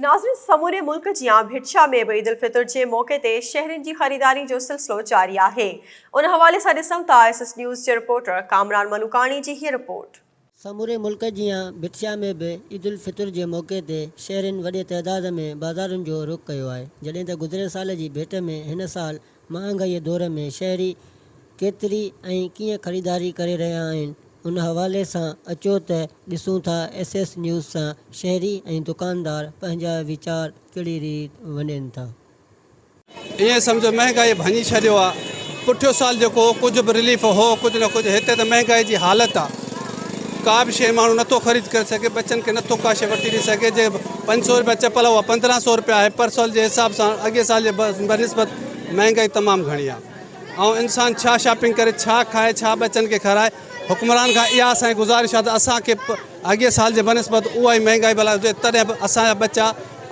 ناظرين سموري ملڪ جيان ڀٽشاهه ۾ به عيدالفطر جي موقعي تي شهرين جي خريداري جو سلسلو جاري آهي ان حوالي سان ڏسون ٿا ايس ايس نيوز جي رپورٽر ڪامران ملوڪاڻي جي هيء رپورٽ. سموري ملڪ جيان ڀٽشاهه ۾ به عيدالفطر جي موقعي تي شهرين وڏي تعداد ۾ بازارن جو رخ ڪيو آهي جڏهن ته گذريل سال جي ڀيٽ ۾ هن سال مهانگائيء دور ۾ شهري ڪيتري ۽ ڪيئن خريداري ڪري رهيا آهن ان حوالي سان اچو ته ڏسون ٿا ايس ايس نيوز سان شهري ۽ دڪاندار پنهنجا ويچار ڪهڙي ريت ونڊين ٿا. ائين سمجهو مهنگائي ڀڃي ڇڏيو آ پٺيو سال جيڪو هو ڪجهه به رليف هو ڪجهه نه ڪجهه هتي ته مهنگائي جي حالت آ ڪا به شيء ماڻهو نٿو خريد ڪري سگهي ٻچن کي نٿو ڪا شيء وٺي ڏئي سگهي جي 500 روپيا چپل اها 1500 روپيا آهي پر سال جي حساب سان اڳي سال جي بنسبت مهنگائي تمام گهڻي آ ۽ انسان ڇا شاپنگ ڪري ڇا کائي ڇا ٻچن کي کارائي حڪمران کان اها اسان جي گذارش آهي ته اسان کي اڳئين سال جي بنسبت اها ئي مهنگائي ڀلا هجي تڏهن به اسان جا ٻچا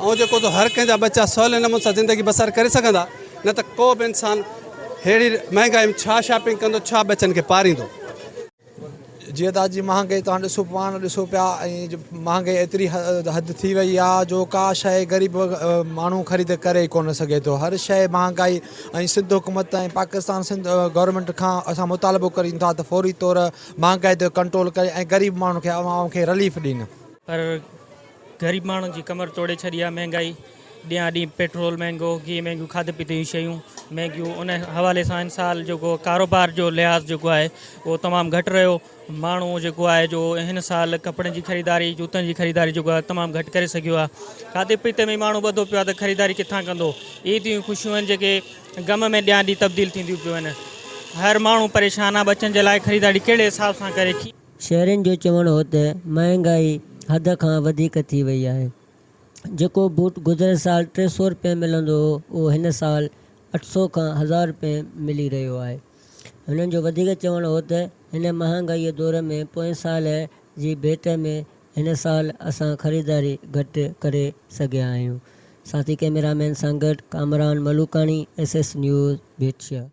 ۽ جيڪو ته هر ڪنهن جا ٻچا سولي نموني سان زندگي بسر ڪري سگهندا نه ته ڪو به انسان ههڙي مهنگائي ۾ ڇا شاپنگ ڪندو ڇا ٻچن کي پاريندو. جيئن ته اڄ جي مهانگائي توهان ڏسو پاڻ ڏسو پيا ۽ مهانگائي ايتري حد ٿي وئي آهي جو ڪا شيء غريب ماڻهو خريد ڪري ئي ڪونه سگهي ٿو هر شيء مهانگائي ۽ سنڌ حڪومت ۽ پاڪستان سنڌ گورنمينٽ کان اسان مطالبو ڪريون ٿا ته فوري طور مهانگائي تي ڪنٽرول ڪري ۽ غريب ماڻهن کي عوام کي رليف ڏين. پر غريب ماڻهن جي ڪمر ٽوڙي ڇڏي آهي مهانگائي ڏينهان ڏينهن پيٽرول مهنگو گيهه مهنگيون کاڌي پيتي جون شيون مهنگيون ان حوالي سان هن سال جيڪو ڪاروبار جو لحاظ جيڪو آهي اهو تمام گهٽ رهيو ماڻهو جيڪو آهي جو هن سال ڪپڙن جي خريداري جوتن جي خريداري جيڪو آهي تمام گهٽ ڪري سگهيو آهي کاڌي پيتي ۾ ماڻهو ٻڌو پيو آهي ته خريداري ڪٿان ڪندو عيد جون خوشيون آهن جيڪي غم ۾ ڏينهان ڏينهن تبديل ٿينديون پيون آهن هر ماڻهو پريشان آهي ٻچن جي لاء خريداري ڪهڙي حساب سان ڪري. شهرين جو چوڻ هو ته مهانگائي حد کان وڌيڪ ٿي وئي آهي. جيڪو بوٽ گذريل سال 300 رپين ملندو هو اهو هن سال 800 کان هزار رپين ملي رهيو آهي. هنن جو وڌيڪ چوڻ هو ته هن مهانگائيء دور ۾ پوئين سال جي ڀيٽ ۾ هن سال اسان خريداري گهٽ ڪري سگهيا آهيون. ساٿي ڪئميرا مين سان گڏ Kamran Malukani, S S news, Bhitshah.